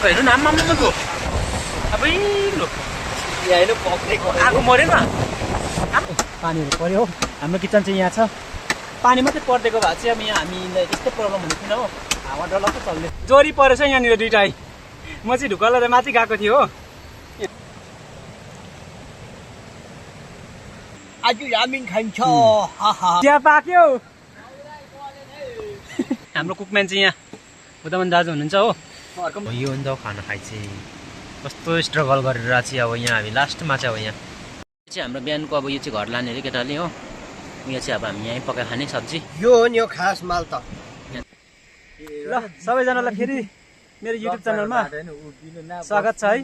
भएको हेर्नु न आम्मा लु अबै लु यहाँ हेर्नु पक्रेको आगो मर्यो न पानीहरू पर्यो हाम्रो किचन चाहिँ यहाँ छ पानी मात्रै पर्देको भए चाहिँ अब यहाँ हामीलाई त्यस्तै प्रब्लम हुने थिएन हो हावा डल्लको चल्ने जोरी परेछ यहाँनिर दुइटा म चाहिँ ढुक्कल माथि गएको थिएँ हो आज रामिन खान्छ चिया पाक्यो हाम्रो कुकम्यान चाहिँ यहाँ बुद्धमान दाजु हुनुहुन्छ हो यो हो नि त खाना खाइ चाहिँ कस्तो स्ट्रगल गरेर चाहिँ अब यहाँ हामी लास्टमा चाहिँ अब यहाँ चाहिँ हाम्रो बिहानको अब यो चाहिँ घर लाने अरे केटाले हो यो चाहिँ अब हामी यहीँ पकाइ खाने सब्जी यो हो नि यो खास माल त ल सबैजनालाई फेरि मेरो युट्युब च्यानलमा स्वागत छ है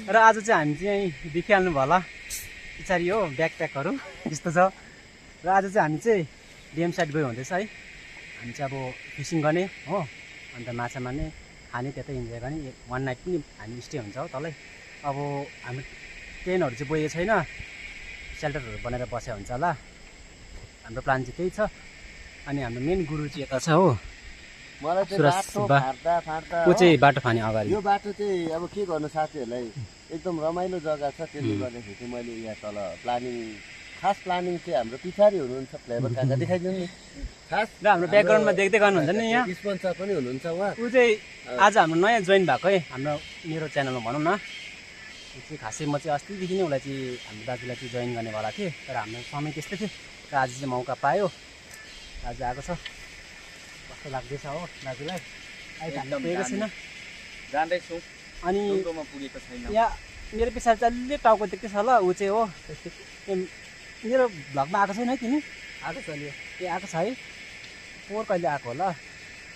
र आज चाहिँ हामी चाहिँ यहीँ देखिहाल्नु भयो होला पछाडि हो ब्याकप्याकहरू यस्तो छ र आज चाहिँ हामी चाहिँ डिएम साइड गयो हुँदैछ है हामी चाहिँ अब फिसिङ गर्ने हो अन्त माछा मार्ने खाने त्यतै इन्जोय गर्ने वान नाइट पनि हामी स्टे हुन्छ हो तलै अब हाम्रो टेन्टहरू चाहिँ बोकेको छैन सेल्टरहरू बनाएर बस्या हुन्छ होला हाम्रो प्लान चाहिँ त्यही छ अनि हाम्रो मेन गुरु चाहिँ यता छ हो मलाई चाहिँ बाटो फाट्दा फाट्दा को चाहिँ बाटो फाने अगाडि यो बाटो चाहिँ अब के गर्नु साथीहरूलाई एकदम रमाइलो जग्गा छ त्यसले गर्दाखेरि चाहिँ मैले यहाँ तल प्लानिङ खास प्लानिङ चाहिँ हाम्रो पछाडि हुनुहुन्छ फ्लेभर काका देखाइदिनु नि खास र हाम्रो ब्याकग्राउन्डमा देख्दै गर्नुहुन्छ नि यहाँ स्पोन्सर पनि हुनुहुन्छ उहाँ ऊ चाहिँ आज हाम्रो नयाँ जोइन भएको है हाम्रो मेरो च्यानलमा भनौँ न चाहिँ खासै म चाहिँ अस्तिदेखि नै उसलाई चाहिँ हाम्रो दाजुलाई चाहिँ जोइन गर्नेवाला थिएँ तर हाम्रो समय त्यस्तै थियो र आज चाहिँ मौका पायो दाजु आएको छ कस्तो लाग्दैछ हो दाजुलाई अहिले हामी पुगेको छैन जाँदैछु अनि पुगेको छैन यहाँ मेरो पछाडि चाहिँ अलि टाउको देख्दैछ होला ऊ चाहिँ हो मेरो भ्लगमा आएको छैन है तिमी आएको छ अहिले ए आएको छ है पोहोर कहिले आएको होला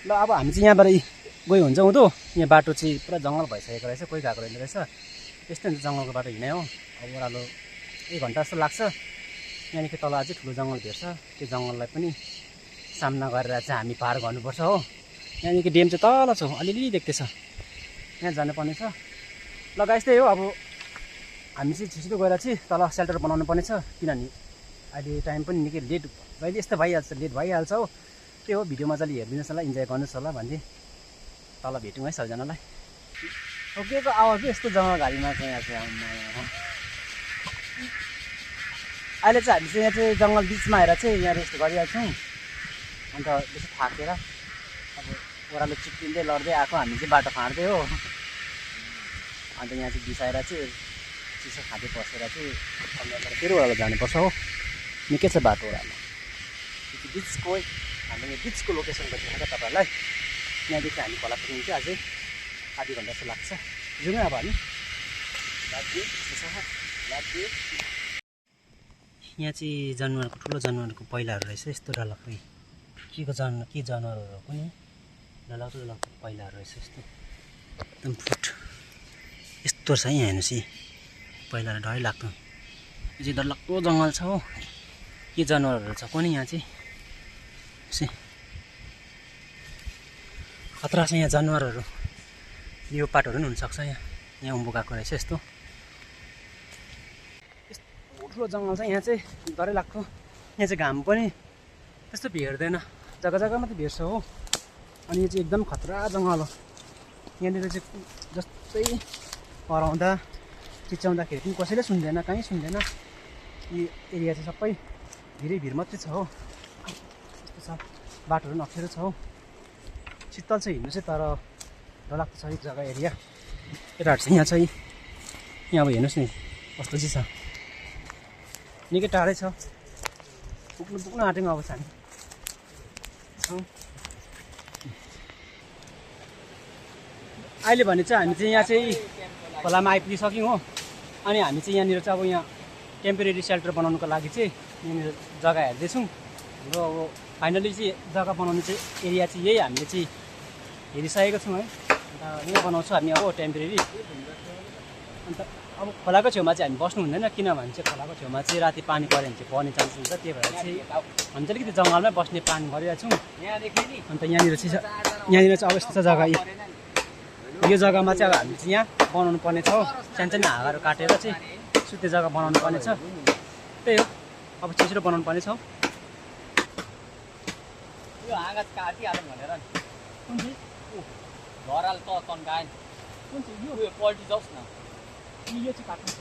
ल अब हामी चाहिँ यहाँबाट गयो हुन्छ हुँदो यहाँ बाटो चाहिँ पुरा जङ्गल भइसकेको रहेछ कोही गएको रहेन रहेछ त्यस्तै हुन्छ जङ्गलको बाटो हिँड्यो हो अब ओह्रालो 1 घन्टा जस्तो लाग्छ यहाँदेखि तल अझै ठुलो जङ्गल भेट्छ त्यो जङ्गललाई पनि सामना गरेर चाहिँ हामी पार गर्नुपर्छ हो यहाँदेखि डेम चाहिँ तल छ अलिअलि देख्दैछ यहाँ जानुपर्ने छ ल गाइस त्यही हो अब हामी चाहिँ छिटो गएर चाहिँ तल सेल्टर बनाउनु पर्ने छ किनभने अहिले टाइम पनि निकै लेट जहिले यस्तो भइहाल्छ लेट भइहाल्छ हो त्यही हो भिडियो मजाले हेरिदिनुहोस् होला इन्जोय गर्नुहोस् होला भन्दै तल भेटौँ है सबैजनालाई ओकेको आवाज यस्तो जङ्गल घारीमा चाहिँ यहाँ चाहिँ अहिले चाहिँ हामी चाहिँ यहाँ चाहिँ जङ्गल बिचमा आएर चाहिँ यहाँ रेस्ट गरिरहेछौँ अन्त बेसी थाकेर अब ओह्रालो चिप्लिँदै लड्दै आएको हामी चाहिँ बाटो फाँड्दै हो अन्त यहाँ चाहिँ बिसाएर चाहिँ चिसो खाँदै बसेर चाहिँ अब फेरि ओह्रालो जानुपर्छ हो निकै छ बाटो ओह्रालो बिचको हाम्रो यहाँ बिचको लोकेसन देखाएको तपाईँहरूलाई यहाँदेखि हामी खोला पुग्नु चाहिँ अझै आधी घन्टा जस्तो लाग्छ जाउँ अब हामी यहाँ चाहिँ जनावरको ठुलो जनावरको पहिलाहरू रहेछ यस्तो डरलाग्दो के जनावरहरू पनि डरलाग्दो पहिलाहरू रहेछ यस्तो एकदम फुट यस्तो छ यहाँ हेर्नुहोस् है पहिला डरै लाग्दो यो चाहिँ डरलाग्दो जङ्गल छ हो के जनावरहरू छ कुनै यहाँ चाहिँ खतरा छ यहाँ जनावरहरू यो पाटोहरू पनि हुनसक्छ यहाँ उम्बु गएको रहेछ यस्तो ठुलो जङ्गल छ यहाँ चाहिँ डरै लाग्दो यहाँ चाहिँ घाम पनि त्यस्तो भेट्दैन जग्गा जग्गामा त भेट्छ हो अनि यो चाहिँ एकदम खतरा जङ्गल हो यहाँनिर चाहिँ जस्तै हराउँदा चिच्याउँदाखेरि पनि कसैले सुन्दैन कहीँ सुन्दैन यो एरिया चाहिँ सबै भिर मात्रै छ हो यस्तो छ बाटोहरू पनि अप्ठ्यारो छ हो शीतल चाहिँ हिँड्नु चाहिँ तर डरलाग्दो छ एक जग्गा एरिया केटाहरू चाहिँ यहाँ चाहिँ यहाँ अब हेर्नुहोस् नि कस्तो चाहिँ छ निकै टाढै छ पुग्नु आँटेको अब चाहिँ हामी अहिले भने चाहिँ हामी चाहिँ यहाँ चाहिँ खोलामा आइपुगिसक्यौँ हो अनि हामी चाहिँ यहाँनिर चाहिँ अब यहाँ टेम्पोरेरी सेल्टर बनाउनुको लागि चाहिँ यहाँनिर जग्गा हेर्दैछौँ हाम्रो अब फाइनली चाहिँ जग्गा बनाउने चाहिँ एरिया चाहिँ यही हामीले चाहिँ हेरिसकेको छौँ है अन्त यहाँ बनाउँछौँ हामी अब टेम्पोरेरी अन्त अब खोलाको छेउमा चाहिँ हामी बस्नु हुँदैन किनभने चाहिँ खोलाको छेउमा चाहिँ राति पानी पऱ्यो भने चाहिँ पर्ने चान्स हुन्छ त्यही भएर चाहिँ हामी चाहिँ अलिकति जङ्गलमै बस्ने प्लान गरिरहेको छौँ अन्त यहाँनिर चाहिँ अब यस्तो छ जग्गा यो जग्गामा चाहिँ अब हामी चाहिँ यहाँ बनाउनु पर्ने छ हो सानो हाँगाहरू काटेर चाहिँ सुत्ने जग्गा बनाउनु पर्ने छ त्यही हो अब छिटो बनाउनु पर्ने छ यो हाँगा काटिहालौँ भनेर नि घराल त तन्काएन कुन चाहिँ यो उयो पल्टी जाओस् न यो चाहिँ काट्नु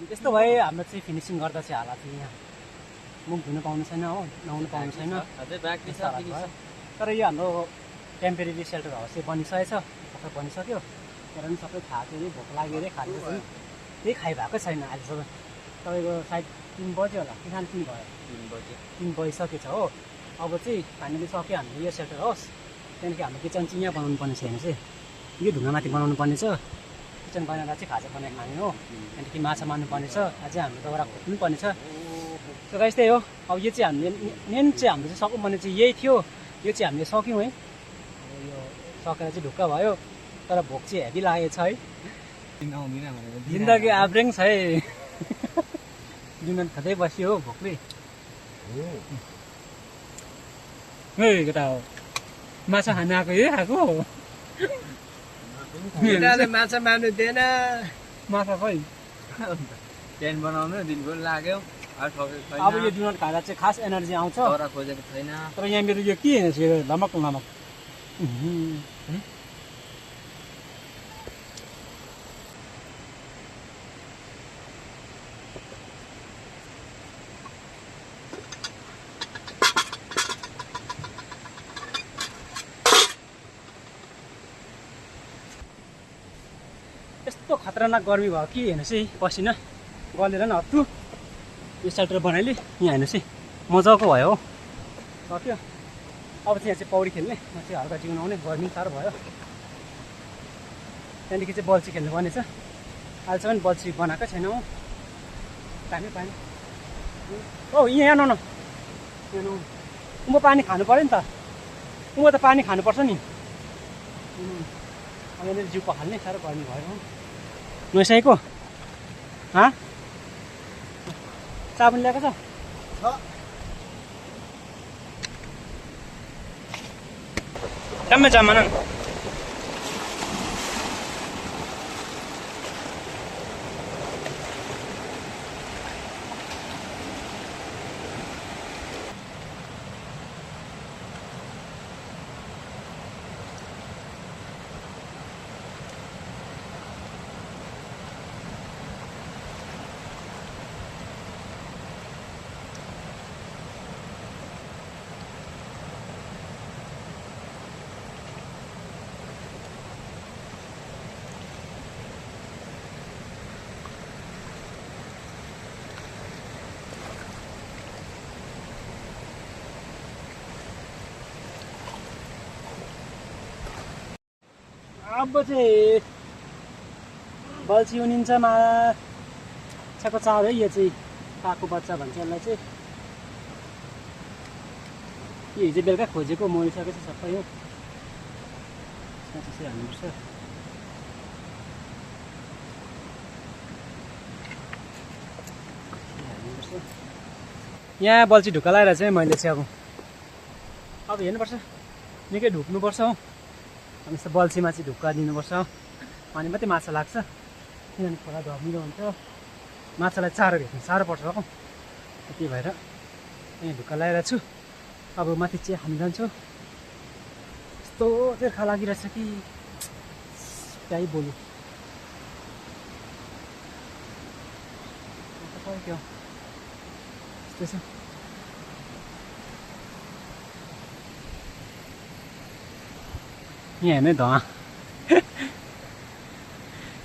त्यस्तो भए हाम्रो चाहिँ फिनिसिङ गर्दा चाहिँ हालत चाहिँ यहाँ मुख धुनु पाउनु छैन हो नुहाउनु पाउनु छैन अझै बाँकी छ हालत भयो तर यो हाम्रो टेम्पोरेरी सेल्टर हाउस चाहिँ बनिसकेछ भर्खर बनिसक्यो तर पनि सबै खाएको अरे भोक लाग्यो अरे खाएको छैन त्यही खाइभएको छैन अहिलेसम्म तपाईँको सायद 3 बज्यो होला कि 3 भयो 3 बजे 3 बजिसकेछ हो अब चाहिँ फाइनली सक्यो हामीले यो सेल्टर हाउस त्यहाँदेखि हाम्रो किचन चाहिँ यहाँ बनाउनु पर्ने छ हेर्नु चाहिँ यो ढुङ्गामाथि बनाउनु पर्ने छ किचन बनाएर चाहिँ खाजा बनाएर खाने हो त्यहाँदेखि माछा मार्नु पर्ने छ अझै हाम्रो दौरा खोज्नु पर्ने छ सो गाइस त्यही हो अब यो चाहिँ हामीले मेन चाहिँ हाम्रो चाहिँ सक्नु पर्ने चाहिँ यही थियो यो चाहिँ हामीले सक्यौँ है यो सकेर चाहिँ ढुक्क भयो तर भोक चाहिँ हेभी लागेको छ है जिन्दगी आब्रेङ छ है दिनमा खाँदै बस्यो हो भोकले केटा हो माछा खान आएको यही खाएको माछा मार्नु दिएन माछा खै टेन्ट बनाउनु दिनको लाग्यो अब यो डुनट खाँदा चाहिँ खास एनर्जी आउँछ दौरा खोजेको छैन तर यहाँ मेरो यो के हेर्नुहोस् यो लमक लमक यस्तो खतरनाक गर्मी भयो कि हेर्नुहोस् है पसिना गलेर नि हत्तु यो सेल्टर बनाइले यहाँ हेर्नुहोस् है मजाको भयो हो सक्यो अब चाहिँ यहाँ चाहिँ पौडी खेल्ने म चाहिँ हल्का जिउन आउने गर्मी साह्रो भयो त्यहाँदेखि चाहिँ बल्छी खेल्नु पर्ने छ अहिलेसम्म बल्छी बनाएकै छैन हो टाइमै पाएन ओ यहाँ न उँभो पानी खानु पऱ्यो नि त उँभो त पानी खानुपर्छ नि अब यहाँनिर जिउ पखाल्ने साह्रो गर्मी भयो हो नसाइको साबुन ल्याएको छ टम्मे जमाना अब चाहिँ बल्छी उनिन्छ माछाको चारो है यो चाहिँ काको बच्चा भन्छ यसलाई चाहिँ यो हिजो बेलुका खोजेको मरिसकेको छ सबै हो त्यसै हाल्नुपर्छ यहाँ बल्छी ढुक्का लगाएर चाहिँ मैले चाहिँ अब हेर्नुपर्छ निकै ढुक्नुपर्छ हो अनि यस्तो बल्छीमा चाहिँ ढुक्का दिनुपर्छ अनि मात्रै माछा लाग्छ किनभने खोला धमिलो हुन्छ माछालाई चारो भेट्नु साह्रो पर्छ हो त्यही भएर यहाँ ढुक्का लगाएर छु अब माथि चिया खानु जान्छु यस्तो तिर्खा लागिरहेछ कि त्यही बोलु क्या यस्तो छ यहाँ हेर्नु धुवा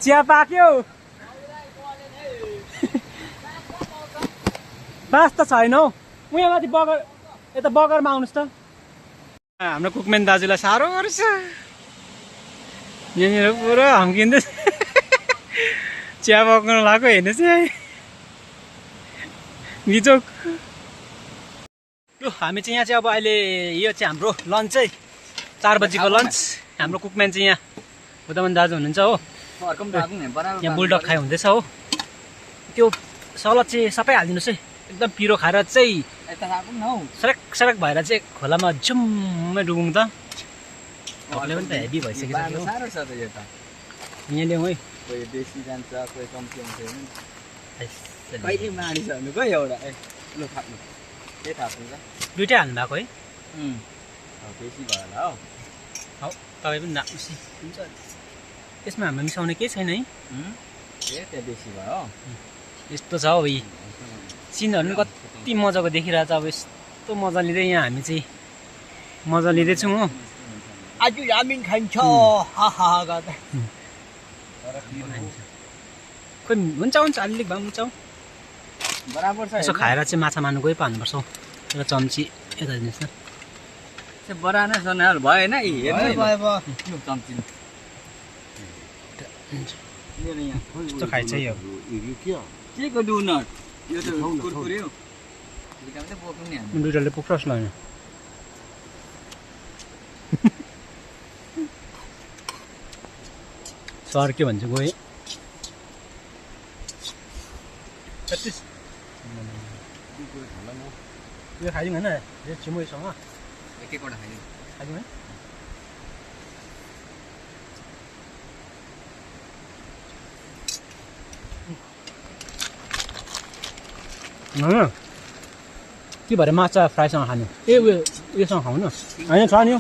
चिया पाक्यो बास त छैन हौ उहाँ माथि बगर यता बगरमा आउनुहोस् त हाम्रो कुकमेन दाजुलाई साह्रो रहेछ यहाँनिर पुरा हम्किँदैछ चिया पकाउनु लगाएको हेर्नुहोस् यहाँ बिचोक लु हामी चाहिँ यहाँ चाहिँ अब अहिले यो चाहिँ हाम्रो लन्च चाहिँ 4 बजीको लन्च हाम्रो कुकम्यान चाहिँ यहाँ बुद्धमान दाजु हुनुहुन्छ हो यहाँ बुलडग खाइ हुँदैछ हो त्यो सलाद चाहिँ सबै हालिदिनुहोस् है एकदम पिरो खाएर चाहिँ सडक सडक भएर चाहिँ खोलामा जुम्मै डुबौँ त हप्ले पनि त हेभी भइसकेको छ यहाँ ल्याउँ है कोही बेसी जान्छ कोही कम्ती आउँछ कहिले मानिसहरू कोही एउटा लु थाप्नु त्यही थाप्नु त दुइटै हाल्नु भएको है बेसी भयो होला हौ हौ तपाईँ पनि राख्नुहोस् हुन्छ यसमा हाम्रो मिसाउने केही छैन है त्यो बेसी भयो यस्तो छ हौ यी सिनहरू पनि कति मजाको देखिरहेको छ अब यस्तो मजा लिँदै यहाँ हामी चाहिँ मजा लिँदैछौँ हो आज रामिन खान्छ गर्दा खोइ हुन्छ हुन्छ अलिक भए पनि हुन्छ हौ बराबर छ यसो खाएर चाहिँ माछा मार्नु गइ पार्नुपर्छ हौ एउटा चम्ची यता दिनुहोस् न त्यो बरा नै सनाहरू भएन हेर्नु चम्ची यस्तो खाइ चाहिँ यो के को डोनट यो त कुरकुरे हो मात्रै बोक्नु नि हामी दुइटाले पुग्छ जस्तो होइन सर के भन्छ गएँ यो खाइदिउँ होइन रेड चिमोसँग एक एकवटा खाइदिउँ खाइदिउँ है के भएर माछा फ्राईसँग खानु ए उयोसँग खाउँ न होइन छ नि हौ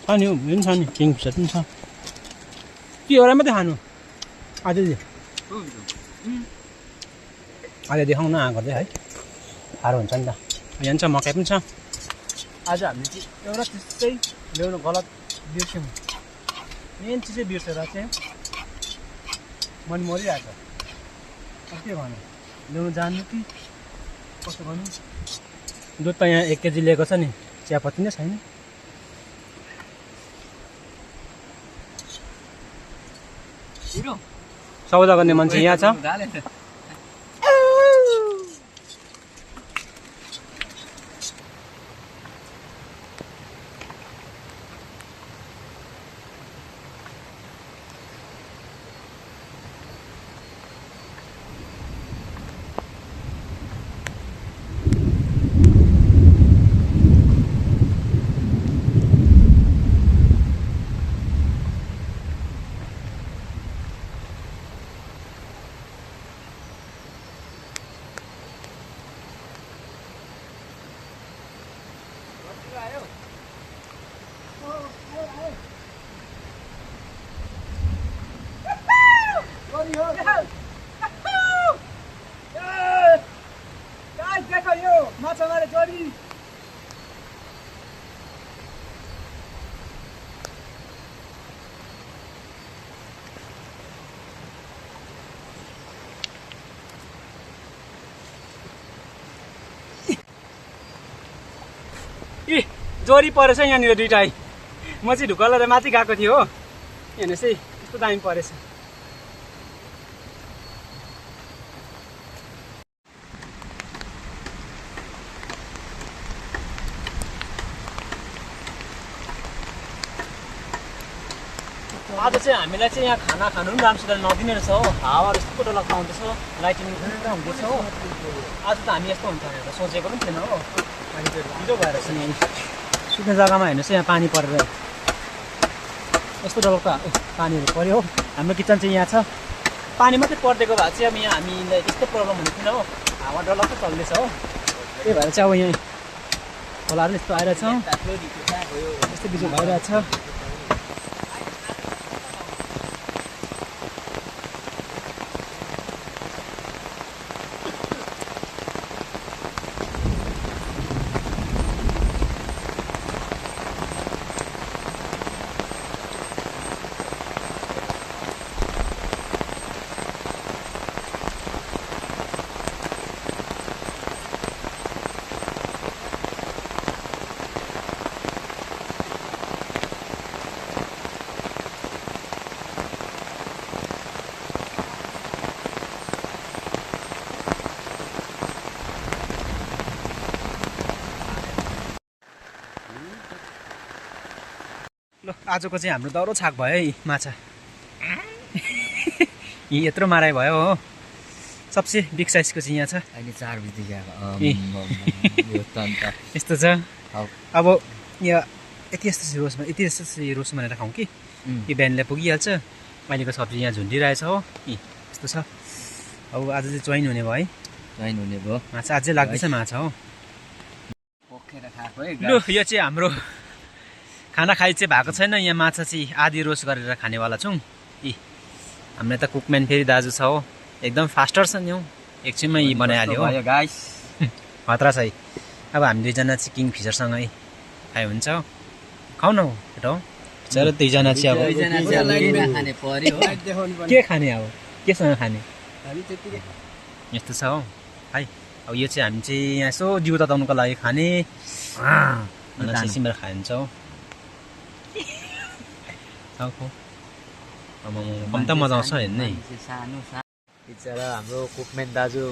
छ नि हौ यो पनि छ नि किङ फिसर पनि छ के एउटा मात्रै खानु आधी अहिले देखाउँ न गर्दै है साह्रो हुन्छ नि त यहाँ छ मकै पनि छ आज हामीले चाहिँ एउटा चिज चाहिँ ल्याउनु गलत बिर्स्यौँ मेन चिज चाहिँ बिर्सेर चाहिँ मन मरिरहेको छ के गर्नु ल्याउनु जानु कि कस्तो गर्नु दुध त यहाँ 1 केजी लिएको छ नि चियापत्ती नै छैन सौदा गर्ने मान्छे यहाँ छ माछा मारे जोडी जोरी परेछ यहाँनिर दुइटै म चाहिँ ढुक्कल माथि गएको थिएँ हो हेर्नुहोस् है कस्तो दामी परेछ आज चाहिँ हामीलाई चाहिँ यहाँ खाना खानु पनि राम्रोसित नदिने रहेछ हो हावाहरू यस्तो डरलाग्दो आउँदैछ लाइटिङ पुरा हुँदैछ हो आज त हामी यस्तो हुन्छ भनेर सोचेको पनि थिएन हो अनि त्यो ढिलो भएर छ नि सुत्ने जग्गामा हेर्नुहोस् यहाँ पानी परेर यस्तो डरलाग्दो पानीहरू पऱ्यो हो हाम्रो किचन चाहिँ यहाँ छ पानी मात्रै परिदिएको भए चाहिँ अब यहाँ हामीलाई त्यस्तो प्रब्लम हुने थिएन हो हावा डरलाग्दो चल्दैछ हो त्यही भएर चाहिँ अब यहाँ खोलाहरू यस्तो आइरहेछ यस्तो बिजो भइरहेछ ल आजको चाहिँ हाम्रो दह्रो छाक भयो है माछा यी यत्रो माराइ भयो हो सबसे बिग साइजको चाहिँ यहाँ छ अहिले 4 बजी यस्तो छ अब यहाँ यति यस्तो रोस भनेर खाउँ कि यो बिहानलाई पुगिहाल्छ अहिलेको सब्जी यहाँ झुन्डिरहेछ हो यस्तो छ अब आज चाहिँ चोइन हुने भयो है चोइन हुने भयो माछा अझै लाग्दैछ माछा हो पोखेर खाएको है लु यो चाहिँ हाम्रो खाना खाइ चाहिँ भएको छैन यहाँ माछा चाहिँ आधी रोस्ट गरेर खानेवाला छौँ हाम्रो त कुकम्यान फेरि दाजु छ हो एकदम फास्टर छ नि हौ एकछिनमै बनाइहाल्यो हो गाइस खतरा छ है अब हामी दुईजना चाहिँ किङ फिसरसँगै खायो हुन्छ हो खाऊ न हो केटा हो फिसर दुईजना चाहिँ अब खाने पर्यो के खाने अब केसँग खाने यस्तो छ हो है अब यो चाहिँ हामी चाहिँ यहाँ यसो जिउ तताउनुको लागि खाने सिमरा खाइन्छ हो कम त मजा आउँछ हेर्ने बिचरा हाम्रो कुकम्यान दाजु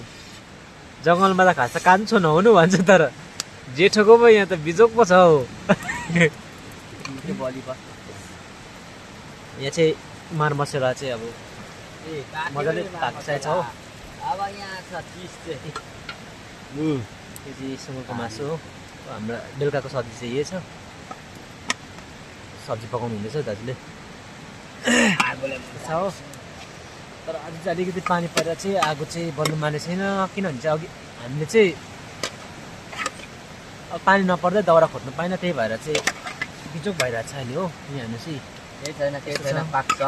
जङ्गलमा त खास कान्छो नहुनु भन्छ तर जेठोको पो यहाँ त बिजोक पो छ हौ यहाँ चाहिँ मार मसला चाहिँ अब मजाले पाकिसकेको छ हो अब यहाँ छ चिज चाहिँ यो चाहिँ सुँगुरको मासु हो हाम्रो बेलुकाको सब्जी चाहिँ यही छ सब्जी पकाउनु हुँदैछ दाजुले छ हो तर आज चाहिँ अलिकति पानी परेर चाहिँ आगो चाहिँ बल्नु माने छैन किनभने चाहिँ अघि हामीले चाहिँ अब पानी नपर्दै दाउरा खोज्नु पाएन त्यही भएर चाहिँ बिजोक भइरहेको छ अहिले हो यहाँ हेर्नुहोस् है केही छैन पाक्छ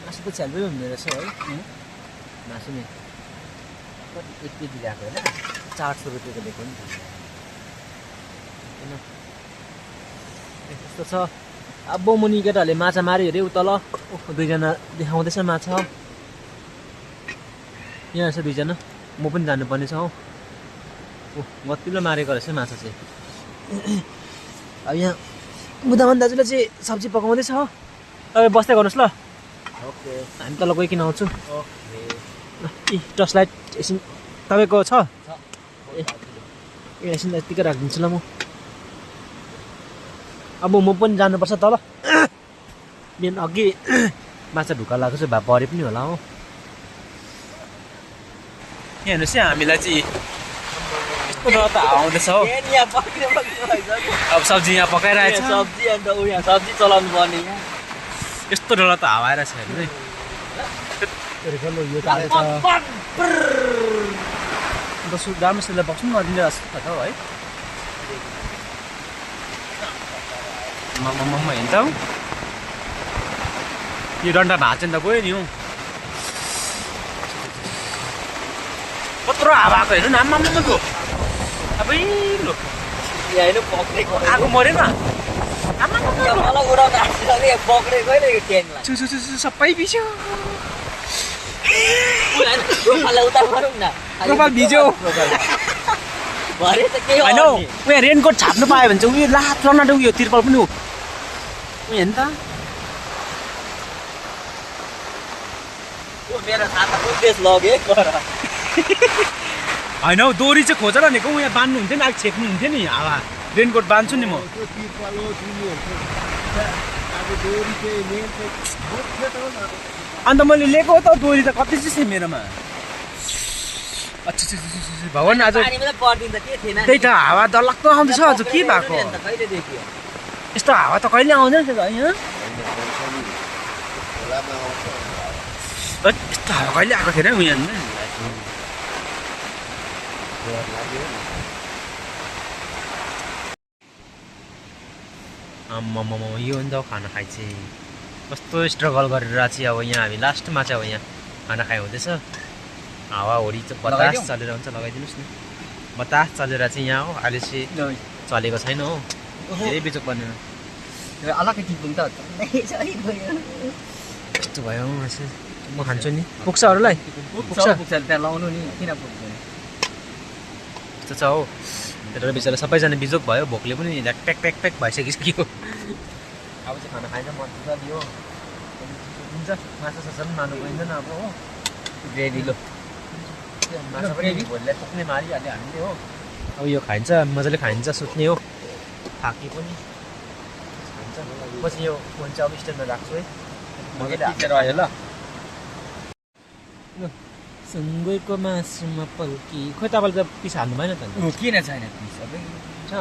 मासु त छ्याल्बै हुँदो रहेछ है मासु नि कति 1 केजी ल्याएको होइन 400 रुपियाँको दिएको नि यस्तो छ अब मुनि केटाहरूले माछा माऱ्यो अरे उतल दुईजना देखाउँदैछ माछा यहाँ रहेछ दुईजना म पनि जानुपर्ने छ हौ गतिलो मारेको रहेछ माछा चाहिँ अब यहाँ बुदामान दाजुले चाहिँ सब्जी पकाउँदैछ हो तपाईँ बस्दै गर्नुहोस् ल ओके हामी तल गइकन आउँछु टर्च लाइट एकछिन तपाईँको छ एकछिन यतिकै राखिदिन्छु ल म अब म पनि जानुपर्छ तल बिहान अघि माछा ढुक्का लगाएको चाहिँ भए परे पनि होला हो यहाँ हेर्नुहोस् है हामीलाई चाहिँ यस्तो डर त आउँदैछ हो अब सब्जी यहाँ पकाइरहेछ सब्जी अन्त उ यहाँ सब्जी चलाउनु पर्ने यहाँ यस्तो डर त हावा आइरहेछ हेर्नु है यो त बसु राम्रोसितले बस्नु नदिने जस्तो छ है मम्मा हेर्छ हौ यो डन्डा भाँच्यो नि त गयो नि हौ कत्रो हावा आएको हेर्नु न आम्मामा लु अबै लु यहाँ हेर्नु पक्रेको आगो मरेन मलाई उडाउन आँटिसक्यो पक्रेको होइन यो ट्याङलाई छु सबै बिस्यो प्रोफाइललाई उता गरौँ न प्रोफाइल भिज्यो भरे त केही होइन हौ उयो रेनकोट छाप्नु पायो भने चाहिँ उयो लात लनाट उयो तिर्पल पनि हो हेर्नु त मेरो छाताको बेस लगे होइन हौ दोरी चाहिँ खोजेर भनेको यहाँ बान्नु हुन्थ्यो नि अलिक छेक्नु हुन्थ्यो नि हावा रेनकोट बान्छु नि म त्यो तिरपाल हो तिमीहरूको अब दोरी चाहिँ मेन चाहिँ मुख्य त हो न अन्त मैले लिएको त दोरी त कति चाहिँ छ मेरोमा अच्छा भगवान् आज पानीमा त पर्दिन्छ के थिएन त्यही त हावा डरलाग्दो आउँदैछ आज के भएको कहिले देखियो यस्तो हावा त कहिले आउँदैन थियो त यहाँ खोलामा आउँछ यस्तो हावा कहिले आएको थिएन उयो आम्मामा यो नि त खाना खाइ चाहिँ कस्तो स्ट्रगल गरेर चाहिँ अब यहाँ हामी लास्टमा चाहिँ अब यहाँ खाना खाइ हुँदैछ हावाहुरी चाहिँ बतास चलेर हुन्छ लगाइदिनुहोस् न बतास चलेर चाहिँ यहाँ हो अहिले चाहिँ चलेको छैन हो धेरै बिजोक बनेन अलग्गै टिप्नु त कस्तो भयो म खान्छु नि पुग्छ अरूलाई पुग्छ त्यहाँ लाउनु नि किन पुग्दैन त्यस्तो छ हो त्यही बिचरा सबैजना बिजोक भयो भोकले पनि प्याक प्याक प्याक भइसकिसक्यो अब चाहिँ खाना खाइन्छ मजा दियो दिन्छ माछा साछा पनि मार्नु पाइँदैन अब हो रेडी लो माछा पनि भोलिलाई पुग्ने मारिहाल्यो हामीले हो अब यो खाइन्छ मजाले खाइन्छ सुत्ने हो थाके पनि खाइन्छ पछि यो फोन चाहिँ अब स्ट्यान्डमा राख्छु है मजाले रह्यो ल सुँगुरको मासुमा पल्की खोइ तपाईँले त पिस हाल्नु भएन त किन छैन सबै छ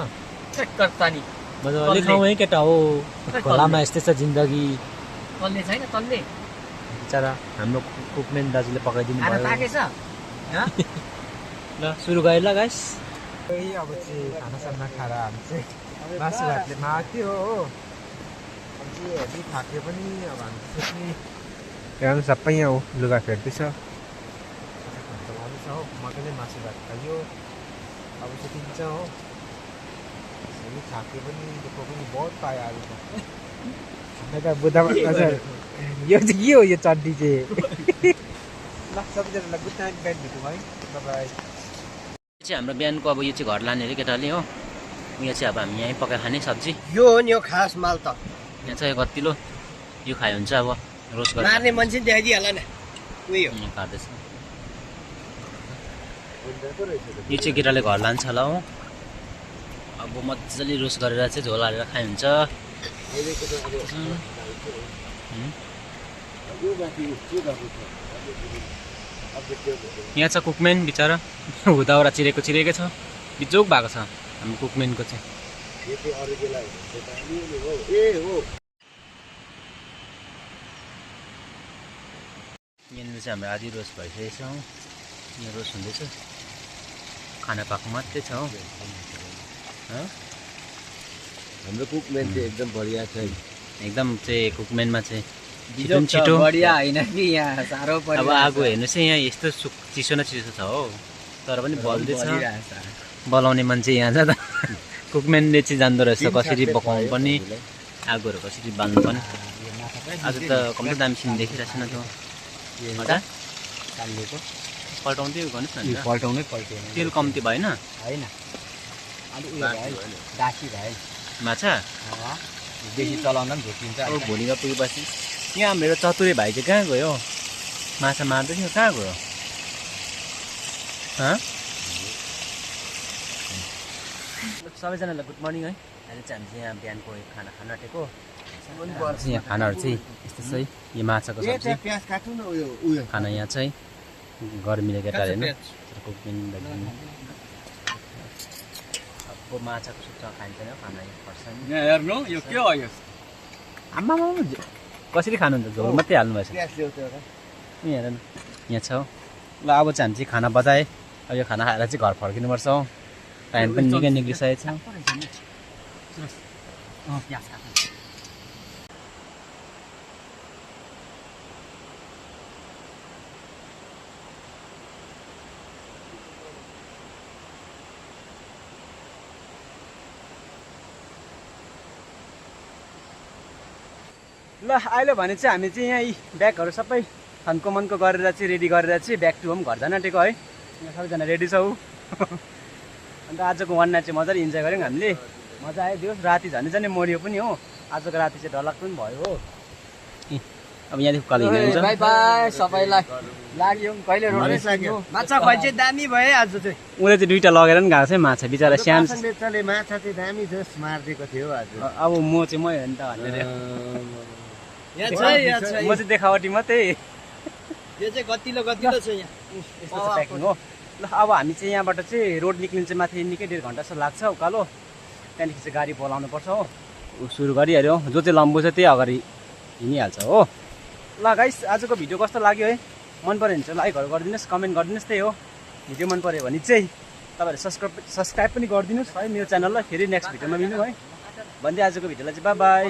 चक्कर तानी मजाले खाउँ है केटा हो खोलामा यस्तै छ जिन्दगी तल्ले छैन तल्ले बिचरा हाम्रो कुकमेन दाजुले पकाइदिनु खाना भयो पाकेछ ल सुरु गरे ल गाइस अब चाहिँ खानासाना खाएर हामी चाहिँ मासु भातले माग्थ्यो हो अब चाहिँ हेभी थाक्यो पनि अब हामी सुत्ने यहाँ सबै यहाँ हो लुगा फेर्दैछ हो मजाले मासु भात खायो अब सुतिन्छ हो हामी थाक्यो पनि दुःख पनि बहुत पायो आज त बुद्धमा हजुर यो चाहिँ के हो यो चड्डी चाहिँ ल सबैजनालाई गुड नाइट बिहान भेटौँ है बाई चाहिँ हाम्रो बिहानको अब यो चाहिँ घर लाने अरे केटाले हो यहाँ चाहिँ अब हामी यहीँ पकाइ खाने सब्जी यो हो नि हो खास माल त यहाँ चाहिँ कतिलो यो खायो हुन्छ अब रोस्ट गरेर मार्ने मान्छे नि देखाइदिइहाल न उयो काट्दैछ यो चाहिँ केटाले घर लान्छ होला हो अब मजाले रोस्ट गरेर चाहिँ झोल हालेर खाइ हुन्छ यहाँ छ कुकमेन बिचरा हुँदाउरा चिरेकै छ बिजोक भएको छ हाम्रो कुकमेनको चाहिँ यहाँनिर चाहिँ हाम्रो आधी रोस्ट भइसकेको छ यहाँ रोस्ट हुँदैछ खाना पाएको मात्रै छ हो हाम्रो कुकमेन चाहिँ एकदम बढिया छ एकदम चाहिँ कुकमेनमा चाहिँ छिटो बिजोक छिटो बढिया होइन कि यहाँ साह्रो अब परिरहेछ। आगो हेर्नुहोस् है यहाँ यस्तो चिसो न चिसो छ हो तर पनि बल्दैछ बढिरहेछ। बोलाउने मान्छे यहाँ जाँदा कुकमेनले चाहिँ जान्दो रहेछ कसरी पकाउनु पर्ने आगोहरू कसरी बाल्नु पर्ने आज त कम्ती दामी सिन देखिरहेको छैन त हजुर पल्टाउँदै गर्नुहोस् न पल्टाउनै पल्टाउनु तेल कम्ती भएन होइन अलिक उयो भयो डाकी भयो माछा बेसी चलाउँदा पनि झुकिन्छ अब भोलिमा पुगेपछि यहाँ मेरो चतुरे भाइ चाहिँ कहाँ गयो माछा मार्दै थियो कहाँ गयो सबैजनालाई गुड मर्निङ है अहिले चाहिँ हामी चाहिँ यहाँ बिहानको खाना खान आँटेको यहाँ खानाहरू चाहिँ यस्तो छ है यो माछाको सब्जी प्याज काट्नु न उयो खाना यहाँ चाहिँ गर्मीले केटा होइन कुकिङ अब माछाको सुक्खा खाइन्छ खाना यहाँ खर्सानी यहाँ हेर्नु यो के हो यो आम्मामा कसरी खानुहुन्छ झोल मात्रै हाल्नु भएछ प्याज ल्याउँछ एउटा यहाँ हेर न यहाँ छ हौ ल अब चाहिँ हामी चाहिँ खाना बजाएँ अब यो खाना खाएर चाहिँ घर फर्किनुपर्छ हौ टाइम पनि निकै निक्लिसकेको छ ल अहिले भने चाहिँ हामी चाहिँ यहाँ ब्यागहरू सबै थन्को मनको गरेर चाहिँ रेडी गरेर चाहिँ ब्याक टु होम घर जान आँटेको है यहाँ सबैजना रेडी छौ अन्त आजको वान नाइट चाहिँ मजाले इन्जोय गऱ्यौँ हामीले मजा आयो दियोस् राति झन् झन् मरियो पनि हो आजको राति चाहिँ डरलाग्दो पनि भयो हो अब यहाँदेखि उकालो हिँड्नु हुन्छ बाई बाई सबैलाई लाग्यो कहिले हरेस लाग्यो। माछा खुवाइ चाहिँ दामी भयो आज चाहिँ उसले चाहिँ 2टा लगेर पनि गएको छ है माछा बिचरा सानो पासन बेच्चाले माछा चाहिँ दामी जस मारिदिएको थियो आज अब म चाहिँ मै हो नि त भनेर यहाँ छ म चाहिँ देखावटी मात्रै यो चाहिँ गतिलो गतिलो छ यहाँ यस्तो चाहिँ प्याकिङ हो ल अब हामी चाहिँ यहाँबाट चाहिँ रोड निक्लिनु चाहिँ माथि निकै 1.5 घन्टा जस्तो लाग्छ उकालो त्यहाँदेखि चाहिँ गाडी बोलाउनु पर्छ हो सुरु गरिहाल्यो जो चाहिँ लम्बु छ त्यही अगाडि हिँडिहाल्छ हो ल गाइस आजको भिडियो कस्तो लाग्यो है मन पऱ्यो भने चाहिँ लाइकहरू गरिदिनुहोस् कमेन्ट गरिदिनुहोस् त्यही हो भिडियो मन पऱ्यो भने चाहिँ तपाईँहरूले सब्सक्राइब पनि गरिदिनुहोस् है मेरो च्यानललाई फेरि नेक्स्ट भिडियोमा मिल्नु है भन्दै आजको भिडियोलाई चाहिँ बाई बाई